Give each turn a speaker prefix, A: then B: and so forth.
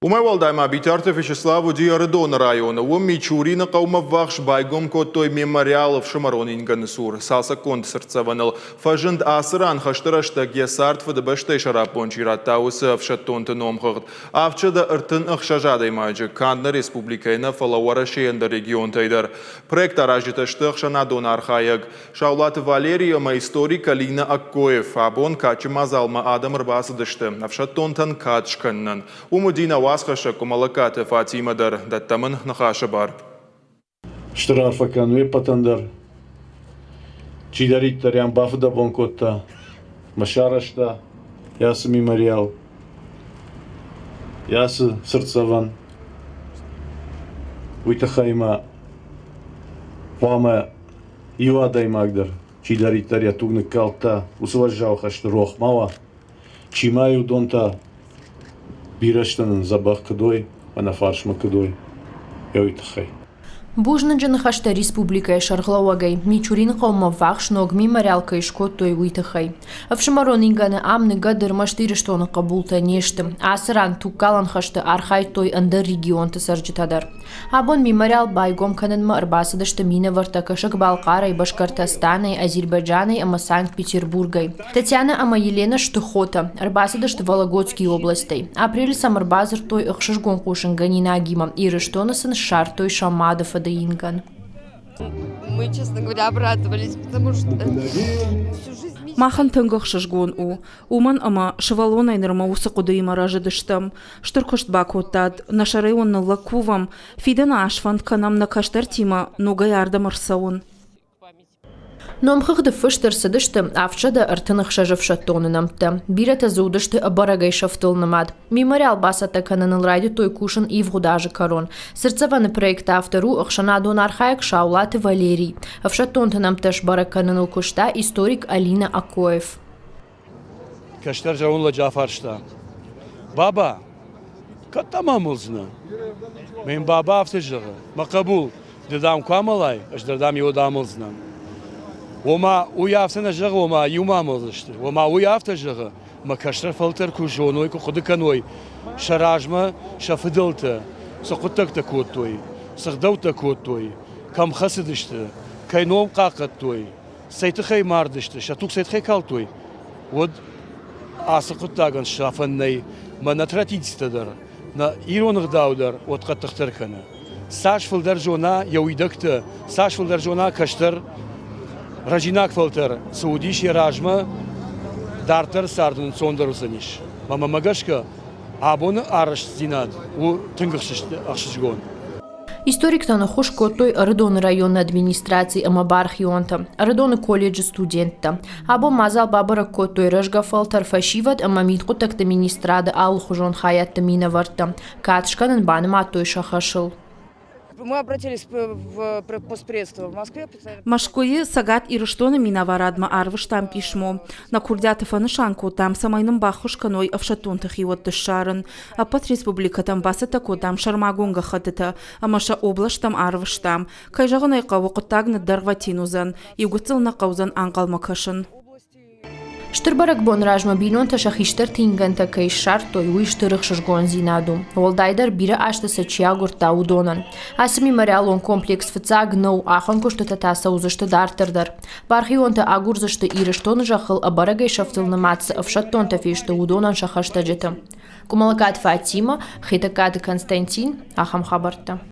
A: Уымӕй уӕлдай ма Битарты Вячеслав уыди Ӕрыдоны районы. Уым Мичурины хъӕумӕ ввахс байгом кодтой мемориал ӕфсымӕрон ингӕны цур. Цалцӕггонд цыртдзӕвӕныл фӕзынд ацы ран хӕсты рӕстӕг йӕ цард Фыдыбӕстӕйы сӕраппонд чи радта, уыцы ӕфсӕддонты номхыгъд. 736 адӕймаджы канд нӕ республикӕйы нӕ, фӕлӕ Уӕрӕсейы ӕндӕр регионтӕй дӕр. Проект аразджытӕ сты ӕхсӕнадон архайӕг Саулаты Валерий ӕмӕ историк Алина Аккоев. Абон кадджын мадзалмӕ адӕм ӕрбацыдысты ӕфсӕддонтӕн кад скӕнынӕн. Уым уыди нӕ уацхӕссӕг Къуымӕллӕгкаты Фатимӕ дӕр. Дӕттӕм ын ныхасы бар.
B: Стыр арфӕ кӕн уе ппӕтӕн дӕр. Чидӕриддӕр йӕм бафыдӕбон кодта мӕ сарӕзта йӕ ацы мемориал, йӕ ацы цыртдзӕвӕн. Уый тыххӕй ма хъуамӕ иу адӕймаг дӕр, чидӕриддӕр йӕ туг ныккалдта, уыцы уӕззау хӕсты рох ма уа, чи ма-иу дон та бирӕ сты нын дзӕбӕх куыд уой, ӕнӕ фарсмӕ куыд уой, уый тыххӕй.
C: Бузныджы ныхӕстӕ республикӕйы сӕргълӕууӕгӕй Мичурины хъӕумӕ ввахс ног мемориал кӕй скодтой, уый тыххӕй. Ӕфсымӕрон ингӕны ам ныгӕд ӕрмӕст Ирыстоны хъӕбултӕ не сты. Ацы ран тугкалӕн хӕсты архайдтой ӕндӕр регионты цӕрджытӕ дӕр. Абон мемориал байгом кӕнынмӕ ӕрбацыдысты минӕвӕрттӕ Кӕсӕг-Балхъарӕй, Башкортостанӕй, Азербайджанӕй ӕмӕ Санкт-Петербургӕй. Татьянӕ ӕмӕ Еленӕ сты хотӕ. Ӕрбацыдысты Вологодскийы областӕй. Апрелы сӕм ӕрбадзырдтой ӕхсызгон хъусынгӕнинагимӕ. Ирыстоны сын ссардтой сӕ мады фыды ингӕн.
D: Мы, честно говоря, обрадовались, потому что всю жизнь
E: Махӕн тынг ӕхсызгон у, уымӕн ӕмӕ сывӕллонӕй нырмӕ уыцы хъуыдыимӕ рӕзыдыстӕм. Стыр куыст бакодтат, нӕ сӕрӕй уын ныллӕг кувӕм, фидӕны аз фӕнд кӕнӕм нӕ кӕстӕртимӕ ногӕй ардӕм ӕрцӕуын.
C: Номхыгъды фыст ӕрцыдысты 736 ӕфсӕддоны нӕмттӕ. Бирӕтӕ дзы уыдысты ӕбӕрӕгӕй сӕфтыл нымад. Мемориал бацӕттӕ кӕныныл райдыдтой кусын ивгъуыд азы кӕрон. Цыртдзӕвӕны проекты автор у ӕхсӕнадон архайӕг Саулаты Валерий. Ӕфсӕддонты нӕмттӕ сбӕрӕг кӕныныл куыста историк Алина Акоев.
F: Кӕстӕр зӕронд лӕджы афарста: «Баба, кӕд дӕм амӕлдзынӕ?» Мӕ йын баба афтӕ зӕгъы: «Мӕ хъӕбул, ды дам куы амӕлай, ӕз дӕр дам иуӕд амӕлдзынӕн». Ома, уый афтӕ нӕ зӕгъы, ома иумӕ амӕлдзысты. Ома, уый афтӕ зӕгъы, мӕ кӕстӕр фӕлтӕр куы зоной, куы хъуыды кӕной, сӕ размӕ сӕ фыдӕлтӕ цы хъуыддӕгтӕ кодтой, цы гъдӕуттӕ кодтой, кӕм хӕцыдысты, кӕй ном хъахъхъӕдтой, цӕй тыххӕй мардысты, сӕ туг цӕй тыххӕй калдтой, уӕд ацы хъуыддагӕн сафӕн нӕй. Мӕ нӕ традицитӕ дӕр, нӕ ирон ӕгъдау дӕр уӕд хъӕддыхдӕр кӕны. Цас фылдӕр зона йӕ уидӕгтӕ, цас фылдӕр зона кӕстӕр рӕзинаг фӕлтӕр, цы уыдис йӕ размӕ, дарддӕр царды ӕнцондӕр уыдзӕнис. Мӕнмӕ гӕсгӕ, абоны арӕзтдзинад у тынг ӕхсызгон.
C: Историктӕн ӕххуыс кодтой Ӕрыдоны районы администраци ӕмӕ бархионтӕ, Ӕрыдоны колледжы студенттӕ. Абон мадзал бабӕрӕг кодтой рӕзгӕ фӕлтӕр фӕсивӕд ӕмӕ мидхъуыддӕгты министрады алыхуызон хайӕдты минӕвӕрттӕ. Кад скӕнын банымадтой сӕ хӕсыл.
D: Мы обратились в постпредство в Москве.
E: Мӕскуыйы Цӕгат Ирыстоны минӕварадмӕ арвыстам писмо. Нӕ курдиаты фӕнысан кодтам, цӕмӕй нын баххуыс кӕной ӕфсӕддонты хиуӕтты ссарын. Ӕппӕт республикӕтӕм бацӕттӕ кодтам сӕрмагонд гӕххӕттытӕ ӕмӕ сӕ облӕстӕм арвыстам. Кӕй зӕгъын ӕй хъӕуы, хъуыддаг ныддӕргъвӕтин уыдзӕн, иу гыццыл нӕ хъӕудзӕн ӕнхъӕлмӕ кӕсын.
C: Стыр бӕрӕгбоны размӕ бинонтӕ сӕ хистӕрты ингӕнтӕ кӕй ссардтой, уый стыр ӕхсызгондзинад у. Уӕлдайдӕр бирӕ азты сӕ чи агуырдта, уыдонӕн. Ацы мемориалон комплекс фыццаг нӕу, ахӕм куыстытӕ та цӕудзысты дарддӕр дӕр. Бархионтӕ агурдзысты Ирыстоны зӕххыл ӕбӕрӕгӕй сӕфтыл нымад цы ӕфсӕддонтӕ фесты, уыдонӕн сӕ хӕстӕджыты. Къуымӕллӕгаты Фатимӕ, Хетӕгкаты Константин, ахӕм хабӕрттӕ.